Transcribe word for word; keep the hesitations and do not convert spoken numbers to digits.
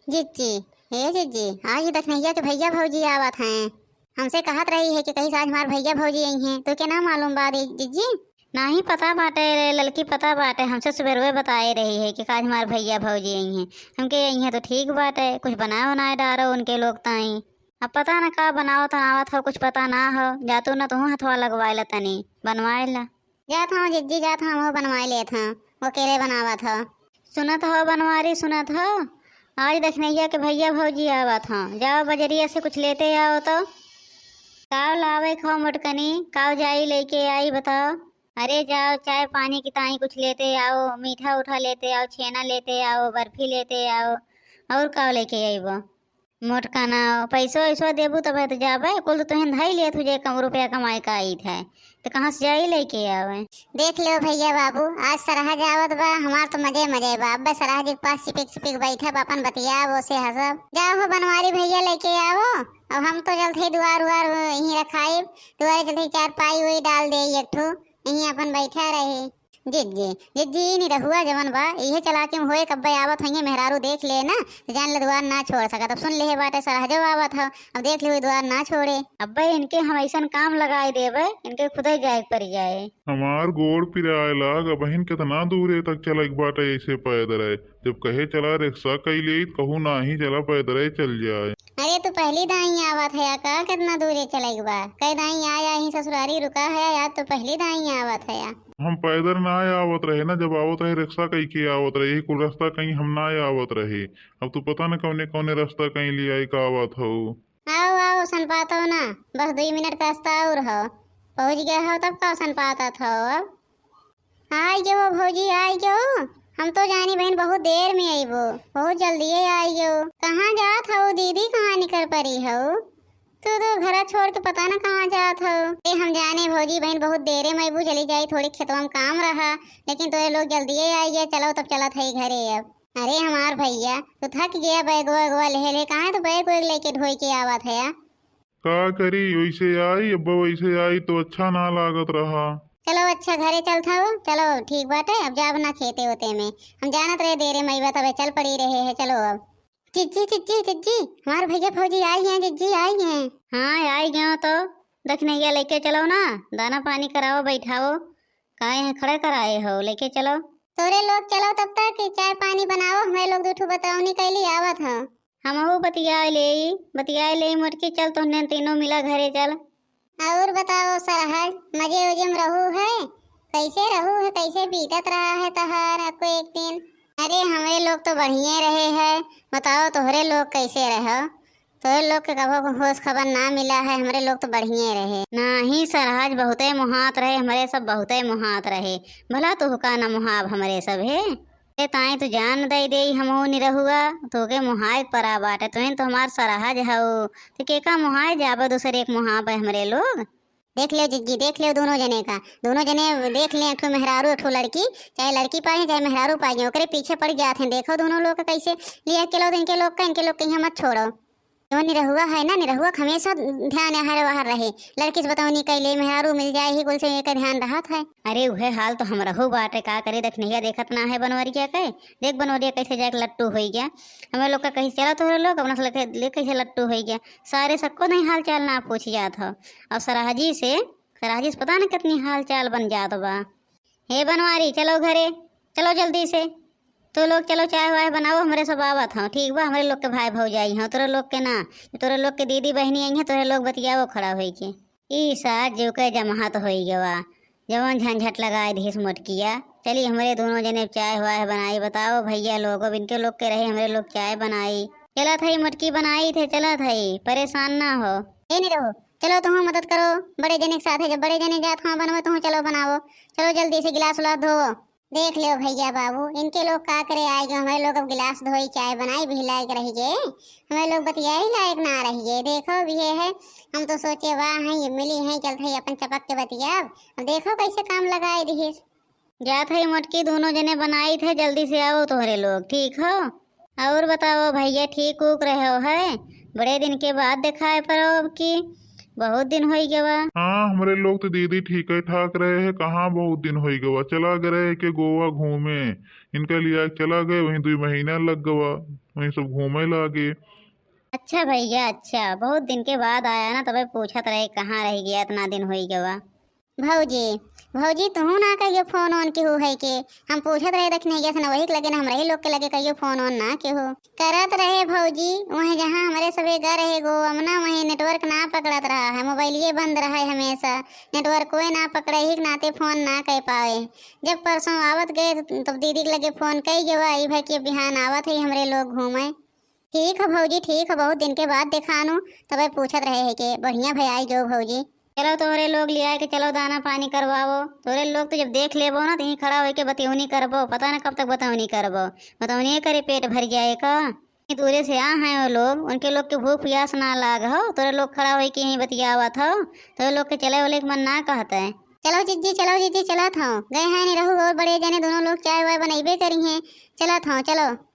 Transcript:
जिज्जी, हे जिज्जी, आज ही दखनैया के भैया भौजी आवत हैं। हमसे कहत रही है कि कहिस आज हमार भैया भौजी आई हैं, तो के ना मालूम बा दे-, जिज्जी? नाही पता बाटे रे ललकी, पता बाटे, हमसे सुबेरवे बताए रही है कि आज हमार भैया भौजी आई हैं। हमके आई हैं तो ठीक बाटे, कुछ बनाए बनाए डारो उनके लोग ताई। अब पता न का बनावत आवत हो, कुछ पता ना हो, जा तू न तू हथवा लगवाए ला तनी, बनवाए ला। जात हूँ जिज्जी, जात हूँ, हमहू बनवाए लेत हूँ, वो अकेले बनावत हो। सुनत हो बनवारी, सुनत हो, आज दखनैया के भैया भौजी आवत हो, जाओ बजरिया से कुछ लेते आओ तो। काव लावे खाओ मोटकनी, काव जाई लेके आई बताओ। अरे जाओ, चाय पानी की ताई कुछ लेते आओ, मीठा उठा लेते आओ, छेना लेते आओ, बर्फी लेते आओ, और काव लेके आईबो? मोटकना, पैसो ऐसो देबू तब तो जाबे, कुल तो तुहिन धई लेत हु जे कम रुपया कमाए का आइत है, तो कहाँ से जाई लेके आवे? देख लो भैया बाबू, आज सरहज आवत बा, हमार तो मजे मजे बा। अब्बे सरहज के पास चिपिक चिपिक बैठब, अपन बतियाब, ओसे हंसब। जाओ हो बनवारी भैया लेके आओ, अब हम तो चलत ही दुआर उआर यहीं रखाइब, दुआरे चलत ही चार पाई वही डाल दे एक ठो, यहीं अपन बैठा रही। जिज्जी, जिज्जी, ई निरहुआ जवन बा, इहे चलाकी में होए, कब्बे आवत होइहे, मेहरारू देख ले ना, तो जान ले दुआर ना छोड़ सकत। अब सुन लेहे बाटे, सरहजो आवत हो, अब देख ले, दुआर ना छोड़े। अब्बे इनके हम ऐसन काम लगाए देबे, इनके खुदे जाए के पड़ जाए। हमार गोड़ पिराए लाग, अबहिन कितना दूरे तक चले के बाटे ऐसे पैदल है। जब कहे चला रिक्शा कई लेई, कहू नाही चला पैदल चल जाए। अरे तू पहली दाई आवत है का? कितना दूरे चले के बा? कई दाई आया ही ससुरारी रुका है, आज तो पहली दाई आवत है। हम पैदल ना आवत रहे ना, जब आवत रहे रिक्शा कई के आवत रहे, यही कुल रास्ता कहीं हम ना आवत रहे। अब तू पता न कौने कौने रास्ता कहीं ले आई का आवत हो। आओ आओ सनपातो ना, बस दुई मिनट का रास्ता और हो, पहुँच गया हो तब का सनपाता था अब। आई गयो भौजी, आई गयो। हम तो जानी बहन बहुत देर में आईबो, बहुत जल्दी आई गयो। कहाँ जात हो दीदी, कहाँ निकर पड़ी हो? तू तो घरा छोड़ के पता ना कहाँ जात हो। ए हम जाने भौजी बहन बहुत देरे में आईबो, चली जाई, थोड़ी खेतवा में काम रहा, लेकिन तोरे लोग जल्दी आई गया। चलो तब चलत है घरे अब। अरे हमार भैया, तू थक गया बैगवा वैगवा लेहे ले, कहाँ तू बैग वैग लेके ढोई के आवत है? का करी, वैसे आई, अब वैसे आई तो अच्छा ना लागत रहा। चलो अच्छा, घरे चलत हूँ, चलो ठीक बाटे, अब जाब ना खेते होते में, हम जानत रहे देरे में आईबा तबे चल पड़ी रहे है, चलो अब। जिज्जी, जिज्जी, जिज्जी, हमार भैया भौजी आई हैं, जिज्जी आई हैं। हाँ, आई गयो तो, दखनैया लेके चलो ना, दाना पानी कराओ, बैठाओ, काहे हैं खड़े कराए हो, लेके चलो। तोरे लोग चलो तब तक चाय पानी बनाओ, हमें लोग दू ठो बतौनी कैली आवत हो। हमहू बतिया लेई, बतिया लेई मोटकी, चल तोहने तीनों मिला घरे चल। और बताओ सरहज, मजे उजे में रहू है? कैसे रहू है, कैसे बीतत रहा है तहार आपको एक दिन? अरे हमरे लोग तो बढ़िया रहे है, बताओ तोहरे लोग कैसे रहो? तोहरे लोग के कभो होश खबर ना मिला है, हमरे लोग तो बढ़िया रहे। नाही सरहज बहुते मुहात रहे, हमरे सब बहुते मुहात रहे, भला तोहका ना मुहाब हमरे सब है। ए ताई तू जान दे दे, हमहू निरहुआ, तोके मुहाए परा बाटे, तुहिन तो हमार सरहज हऊ, तो केका मुहाए जाबे दूसरे के मुहाबे हमरे लोग। देख ले जिज्जी, देख ले दोनों जने का, दोनों जने देख ले, एक ठो मेहरारू, एक ठो लड़की, चाहे लड़की पाए, चाहे मेहरारू पाए, ओकरे पीछे पड़ जात हैं। देखो दोनों लोग का कैसे लिया के लो, इनके लोग का, इनके लोग के यहाँ मत छोड़ो। जो निरहुआ है ना, निरहुआ का हमेशा ध्यान हर बाहर रहे, लड़की से बतौनी कैले, मेहरारू मिल जाए, ही कुल से एकर ध्यान रहत है। अरे उहे हाल तो हमरहू बाटे, का करे, दखनैया देखत ना है बनवरिया के। देख बनवरिया कैसे जाके लट्टू होई गया, हमें लोग का कहीं चला तोहरे लोग अपना से लेके ले कैसे लट्टू होई गया। सारे सक्को नहीं हाल चाल ना पूछ जात हो। और सरहजी से, सरहजी से पता न कितनी हाल चाल बन जात बा। हे बनवारी, चलो घरे, चलो जल्दी से। तू लोग चलो, चाय वाय बनाओ, हमरे सब आवत हौ, ठीक बा? हमरे लोग के भाई भौजाई हौ, तोरे लोग के ना, तोरे लोग के दीदी बहिनी आई हैं, तोरे लोग बतियाओ खड़ा होई के। ई सार जीव के जमहत होई गवा, जवन झंझट लगाए दिहिस मोटकिया। चली हमरे दोनों जने चाय वाय बनाई, बताओ भैया लोग, अब इनके लोग के रहे, हमरे लोग चाय बनाई। चलत हई मोटकी, बनाई थे, चलत हई, परेशान ना हो। ए निरहु, चलो तुहूँ मदद करो, बड़े जने के साथ है, जब बड़े जने जात हौ बनवे, तुहूँ चलो बनाओ, चलो जल्दी से गिलास उलास धोओ। देख लो भैया बाबू, इनके लोग का करे आए गए, हमरे लोग अब गिलास धोई, चाय बनाई, बिहलाए के रह गए, हमरे लोग बतियाई लायक ना रह गए। देखो अब ये है, हम तो सोचे वाह हैं, ये मिली हैं, चलत है अपन चपक के बतियाब। अब देखो कैसे काम लगाए दिहिस। जात है मोटकी, दोनों जने बनाई थे, जल्दी से आओ तोहरे लोग, ठीक हो? और बताओ भैया, ठीक उक रहो है? बड़े दिन के बाद देखाए परो अब की। बहुत दिन होई गवा। हाँ, हमरे लोग तो दीदी ठीक है ठाक रहे हैं, कहाँ बहुत दिन होई गवा। चला गए रहे के गोवा घूमे, इनका लिया के चला गए, वहीं दुई महीना लग गवा, वहीं सब घूमे लागे। अच्छा भैया, अच्छा, बहुत दिन के बाद आया ना, तबे पूछत रहे कहाँ रह गया, इतना दिन होई गवा। भौजी, भौजी, तुहू ना कहियो फोन ओन केहू है के? हम पूछत रहे दखिनैया से ना, वही के लगे ना, हमरे ही लोग के लगे कहियो फोन ओन ना केहू। करत रहे भौजी, वहीं जहाँ हमरे सबे घर रहे गो अमना, वहीं नेटवर्क ना पकड़त रहा है, मोबाइलिए बंद रहा है हमेशा, नेटवर्क कोई ना पकड़े, ही के नाते फोन ना कह पावे। जब परसों आवत गए, तब दीदी के लगे फोन कई गवा, ई भाई के बिहान आवत है हमरे लोग घूमे। ठीक है भौजी, ठीक है, बहुत दिन के बाद देखानू, तबे पूछत रहे है के। बढ़िया भई, आई जो भौजी। चलो तोहरे लोग लिया के चलो, दाना पानी करवावो। तोहरे लोग तो जब देख लेबो ना, तो यहीं खड़ा होके बतौनी करबो, पता ना कब तक बतौनी करबो। बतौनी करे पेट भर जाए का? इतनी दूरे से आ हैं वो लोग, उनके लोग के भूख प्यास ना लाग हो, तोहरे लोग खड़ा होके यहीं बतियावत हो, तोहरे लोग के चले वाले के मन ना कहत है। चलो जिज्जी, चलो जिज्जी, चलत हो, गए हैं नहीं रहू और बड़े जने दोनों लोग चाय वाय बनैबे करी हैं, चलत हो, चलो।